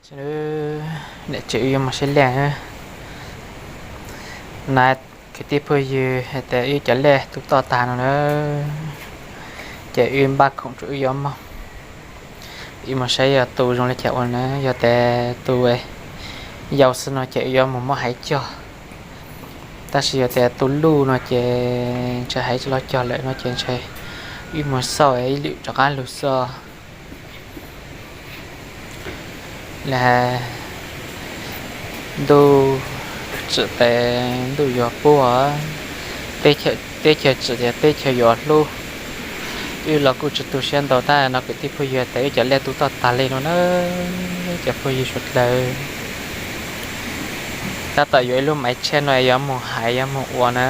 Niam tsev wb yuav mus saib laj na. Na, kwv tij phooj ywg, hais tias wb cov laj tu toj tag no na, ces wb npaj khoom rau wb yuav moog, wb mus saib yog tu zoo li cas ua na. Yog tias tu yau xwb no ces wb yuav mus muab haiv cog, tab sis yog tias tu luj no ces ntshai haiv tsis los cog lawm no ces ntshai wb mus xauj ib lwm rov qab lug xwb. Lawv hais ntuj tsim tes ntuj yuav puab, teb chaws tsim ces teb chaws yuav hlub. Wb los kuj tsis tu siab ntau tab no kwv tij phooj ywg, tias wb cov laj tu toj tag li no na, cov phooj ywg suav dlawg. Tab tom yuav ib lub maiv tshaj no yuav mus haiv yuav mus ua na.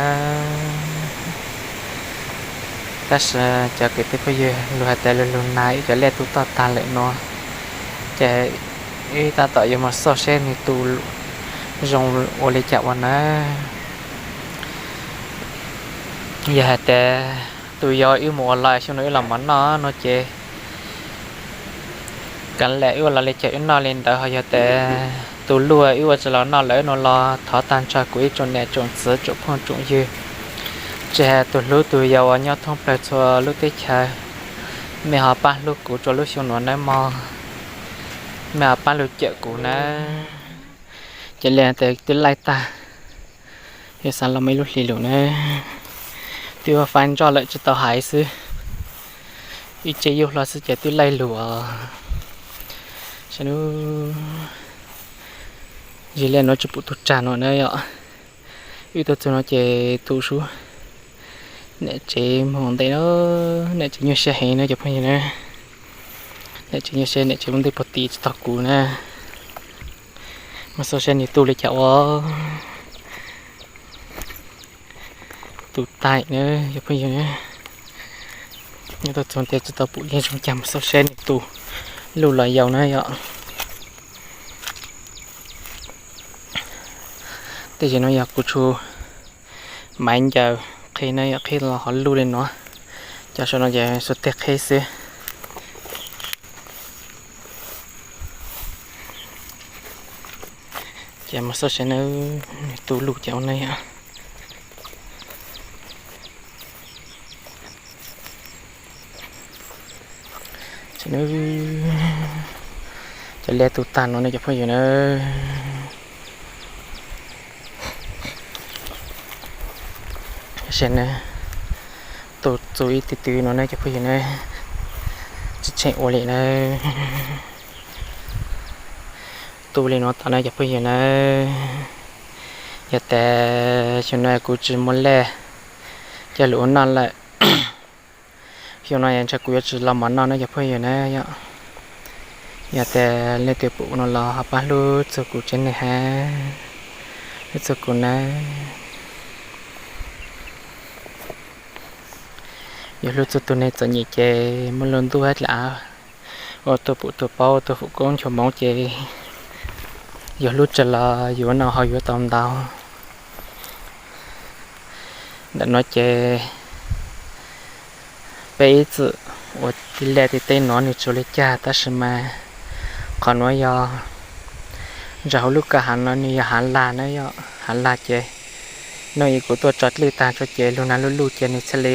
Tab sis cov kwv tij phooj ywg, lug hais tias lug lug nag wb cov laj tu toj tag lawm no, ces wb tab tom yuav mus xauj saib nwg tu zoo ua li cas ua na. Yog hais tias tu yau wb mus ua los xyoo no wb los mov noj no ces kav liam wb ua los li cas wb noj li ntawd, ho yog tias tu luj wb ua tsis los noj lawm no los thov tag nrho kuv ib tsoom niam tsoom txiv tsoom phooj tsoom ywg, tsis hais tus hlub tus yau uas nyob thoob plaws txhua lub teb chaws, mej ho pab hlub kuv rua lub xyoo nuav nawb mog, mej ho pab lug cawm kuv nawb. Ces li tias twb laij tag, yog xaav los muaj ib lub hlis lug na, twb ua faib ntsoj lawm tsis tau haiv xwb, ib tseb yuj hlo xwb ces twb laij lug os. Saib nub, zig li nuav tsis pum tug tsag no na yom. Wb tuaj txug no ces tu sub, niam tsev moog ua ntej na, niam tsev nyuaj siab heev na cov phooj ywg na. Niam tsev nyuaj siab, niam tsev ua ntej puag tim tsis tau kuv na. Mas xauj saib nwg tu li cas ua. Tu tag na cov phooj ywg na. Nyob tuaj txug tias tsis tau pum yeej zoo caag, mas xauj saib nwg tu luj los yau na yom. Tej zaum no yog kuv tsuas maiv ncaws qhib na yom, qhib los ho luj li no. Cov saum no ces xuas teg qhib xwb. Ces mus xauj saib na, nws tu luj cas ua na yom. Cov laj tu tag no ne cov phooj ywg na. Saib na, tu txug ib tw tw no ne cov phooj ywg na, tsis tsheej ua li na. Tu li no tas na cov phooj ywg na. Yog tas xyoo no kuv tsis muaj laj coj lug ua noj lawm, xyoo no ntshai kuv yuav tsis los mov noj na cov phooj ywg na yom. Yog tas leej twg pum no los ho pab hlub txug kuv tsev neeg hab, hlub txug kuv na. Yuav hlub txug tug neeg txom nyem ces muaj lub ntuj hab dlav ua tuag pum tuag paub ua tuag fum koob nchuav moov ces yuav hlub tsawg los yuav noj haus yuav tau ntau. Ntawm no ces peb ib txwm ua tij laug tim teb no nws tsis ua li cas tab sis mas qhov nuav yog ntsag hauv lub kawg hav no nws yog hav lag na yom, hav lag ces nub i kuv tuaj tso dlej tag tso ces lug nag luj luj ces nws thiaj li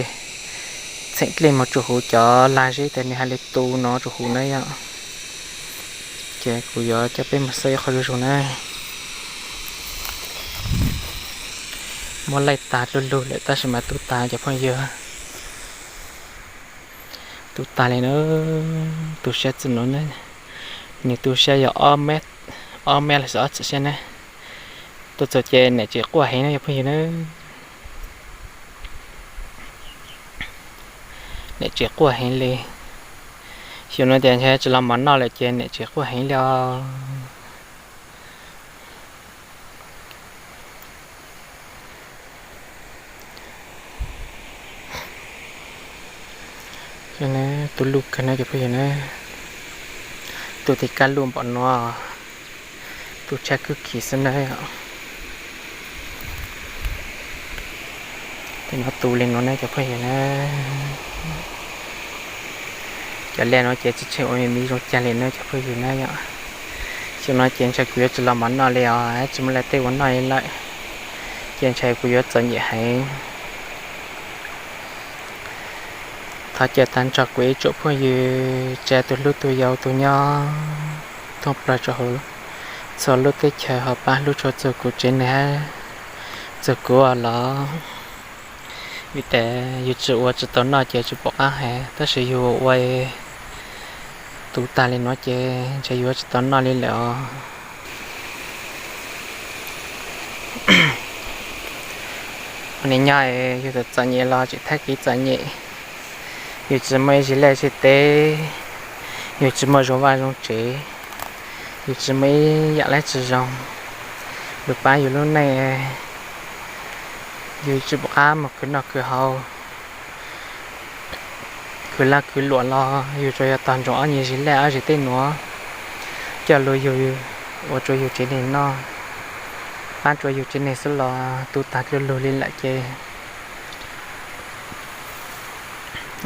txheem dlej moog tsuas huv cov lag zeb tas nws hab li tu no tsuas huv na yom. Ces kuv yuav coj peb mus xauj ib qho zuj zus na. Muab laij tag luj lug lawm tab sis mas tu tag cov phooj ywg. Tu tag li na, tu siab txwm nuav na, nws tu siab yog ob meb, ob meb los sis ob txwm siab na. Tuaj txug ces niam tsev quaj heev na cov phooj ywg na. Niam tsev quaj heev li. Xyoo no tias ntshe tsis los mov noj lawm ces niam tsev quaj heev li os. Tu luj kawg na cov phooj ywg na, tu tes kab luj npaum no, tu tshab kwj khim xwb na. Tej no tu li no na cov phooj ywg na. Cov laj no ces tsis tsheej ua me miv zoo caag li na cov phooj ywg na yom. Xyoo no ces ntshai kuv yuav tsis los mov noj li os, tsis muaj leej twg ua noj li lawm, ces ntshai kuv yuav txom nyem heev. Thov caw tag nrho kuv ib tsoom phooj ywg, tsa tus hlub tus yau tus nyob thoob plaws rau hauv txhua lub teb chaws ho pab hlub tshua txog kuv tsev neeg, txog kuv os los. Vim tias yus tsis ua tsis tau noj ces tsis pom qab hais, tab sis yus ua tus tag li no ces ntshe yuav tsis tau noj li lawm os. Ua niam nyob yus txom txom nyem los tseem thab kev txom nyem, yus tsis muaj ib zis liaj zis teb, yus tsis muaj zoo vaj zoo tsev, yus tsis muaj ib yam dab tsi zoo los pab yus lub neej, yus tsis pom qab mus khwv noj khwv haus, khwv laj khwv luam los yus tsuas yog tos ntsoov ob nyuag zis liaj ob zis teb nuav coj lug yus, ua rua yus tsev neeg noj, pab rua yus tsev neeg xwb los tu tag dlua lug li lawm ces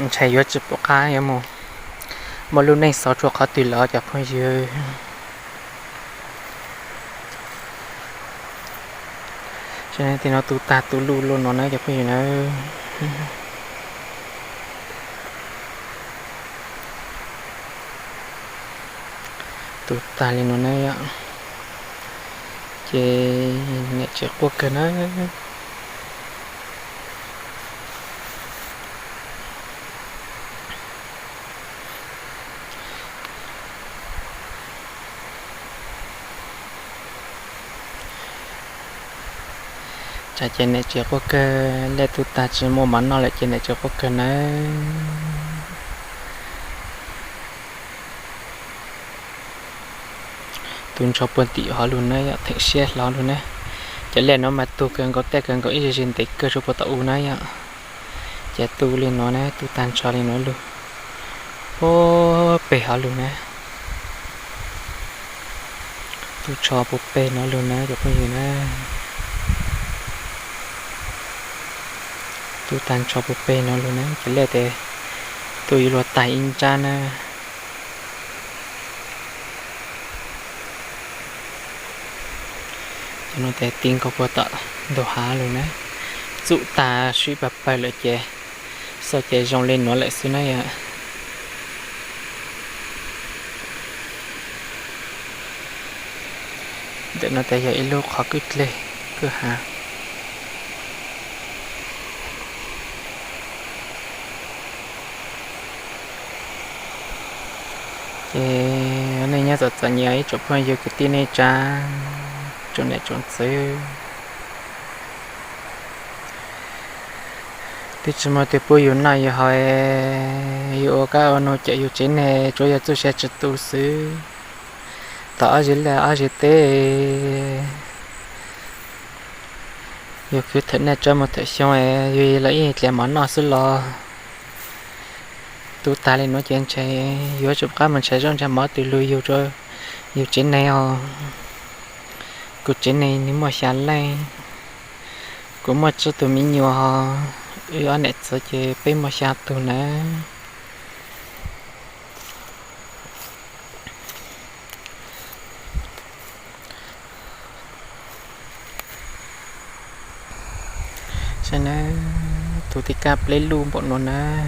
ntshai yuav tsis pom qab yuav mus muaj lub neej xaus rua qhov twg lawm cov phooj ywg. Tim no tu tag tu luj luj no na cov phooj ywg na. Tu tag li no na yom, ces niam tsev quaj kawg na. Tsam ces niam tsev quaj kawg, liaj tu tag tsis muaj mov noj lawm ces niam tsev quaj kawg nawb. Tu nrho puag tim hov lug na yom, theem siab hlo lug na. Cov liaj no mas tu kawg nkaus tej kawg nkaus ib zig zig ntev kawg rua puag tom u na yom. Ces tu li no na, tu tag nrho li no lug puag pem hov lug na. Tu tso puag pem no lug na cov phooj ywg na. Tu tag nrho puag pem no lug na, cov liaj tes tu yuav luag tag ib nrab na. Cov no tes ti nkaus puag tom ntug hav lug na. Txum tag sib pawg pawg lawm ces xauj ces zoo li nuav lawm xwb na yom. Ntawm no tes yog ib lub qhov kwj dleg kwj ha. Ces nej nyob txom txom nyem ib tsoom phooj ywg kwv tij neej tsa, tsoom niam tsoom txiv, twb tsis muaj twg pub yus noj yus haus, yus ua kab ua noog cawm yus tsev neeg tsuav yog txuj sa tsis tu xwb. Tau ob zig liaj ob zig teb, yus khwv thawm niaj tsawv mus thawm xyoo, yus los ib dlaim mov noj xwb los. Tu tag li nuav ces ntshe yuav tsum qab mus nrhiav zaub nrhiav mov twg lug yug rua yus tsev neeg os. Kuv tsev neeg nwg muaj xya leej, kuv muaj tsib tug me nyuam, wb ob niam txiv ces peb muaj xya tug nawb. Saib nawb, tu tib kab pleb luj npaum nuav nawb.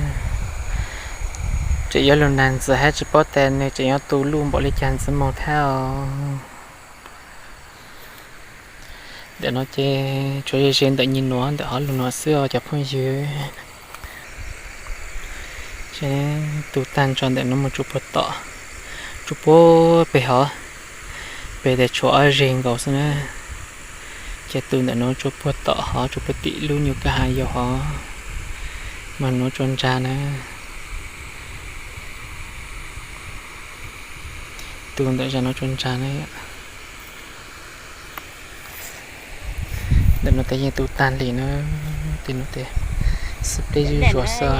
Tseem yuav lug nag ntxiv hab tsis paub tas nwg tseem yuav tu luj npaum li cas ntxiv moog thab os. Ntawm no ces tsuas yog ze ntawm nyuag nuav ntawm hov lug nuav xwb os cov phooj ywg. Tu tag nrho ntawm nuav mus tsuas puag tom, tsuas puag peg hov, peg tes tshuav ob zeg nkaus xwb na. Ces tu ntawm nuav tsuas puag tom hov, tsuas puag tim lub nyuag kwj ha yau hov, mas nuav tsuas ntsa na. Tu ntawm zag nuav tsuas ntsa na. Ntawm nuav tes yeej tu tag li na, tes nuav tes xwb pleb zuj zuag xwb.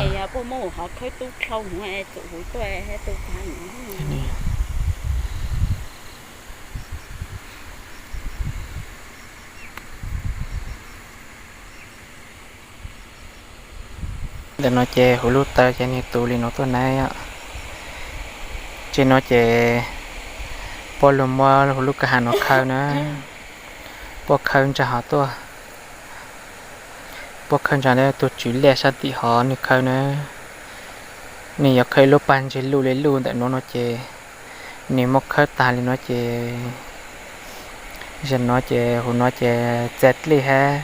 Ntawm no ces huv lub taw ces nwg tu li no tuaj na. Tsev no ces Puab lug muab huv lub kwj ha nuav khawb na, puab khawb ntsa hov tuaj, puab khawb ntsa ntawm tug tswv liaj sab tim hov nwg khawb na. Nwg yuav khawb ib lub pag ntseg luj le luj ntawm nuav no ces nwg muab khawb tag le nuav ces, zaum nuav ces huv nuav ces txia dlej hab,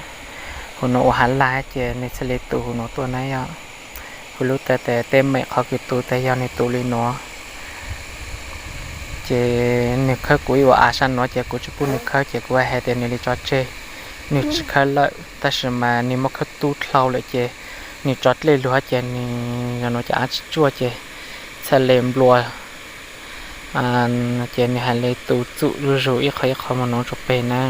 huv nuav ua hav laj hab ces nwg txhaj le tu huv nuav tuaj na yog. Huv lub taw tes tej meem qhov kws tu tas yog nwg tu le nuav. Ces nwg khawb kuv ib ua av sab nuav ces kuv tsi pub nwg khawb ces kuv hais tias nwg le tso tseg, nwg tsi khawb lawm. Tab sis mas nwg muab khawb tu dlhau lawm ces nwg tso dlej lug hab ces nwg zaum nuav ces av tsi tsuaj ces txhaj le nplua, ces nwg hais le tu txum zuj zug ib qho ib qho moog nuav tsua peg na.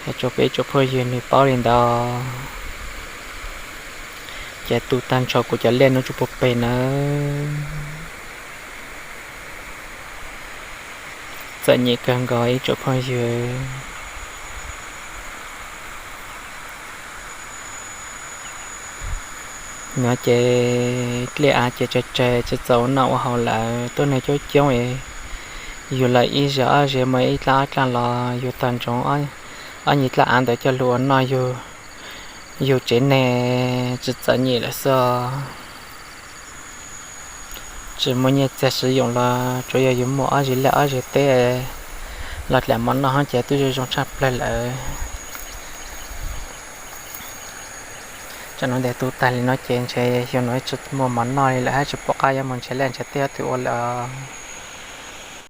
Hais tsua peb ib tsoom phooj ywg nwg paub le ntawd. Ces tu tag nrho kuv cov liaj nuav tsua puag peg nawb. Txom nyem kawg nkaus ib tsoom phooj ywg. Nuav ces dlej av ces tsawg tsawg tsi txaus noj ua haus lawm, tuab neeg coob coob es yug lawm ib zag ob zag muaj ib dlaab ob dlaab los yug tag ntsoov ob nyuag dlaab av ntawd coj lug ua noj yug tsev neeg tsi txom nyem lawm xwb. Tsi muaj nyiaj txiag siv yoos los tsuav yog yug muaj ob zag liaj ob zag teb los dlaim mov noj hab ces twb zoo zoo tshaj plawg lawm. Tsam nuav ntes tu tag li no ces ntshe yug nuav tsi muaj mov noj li lawm hab tsi pum qab yuav moog nrhiav liaj nrhiav teb ob tug ua lawm os.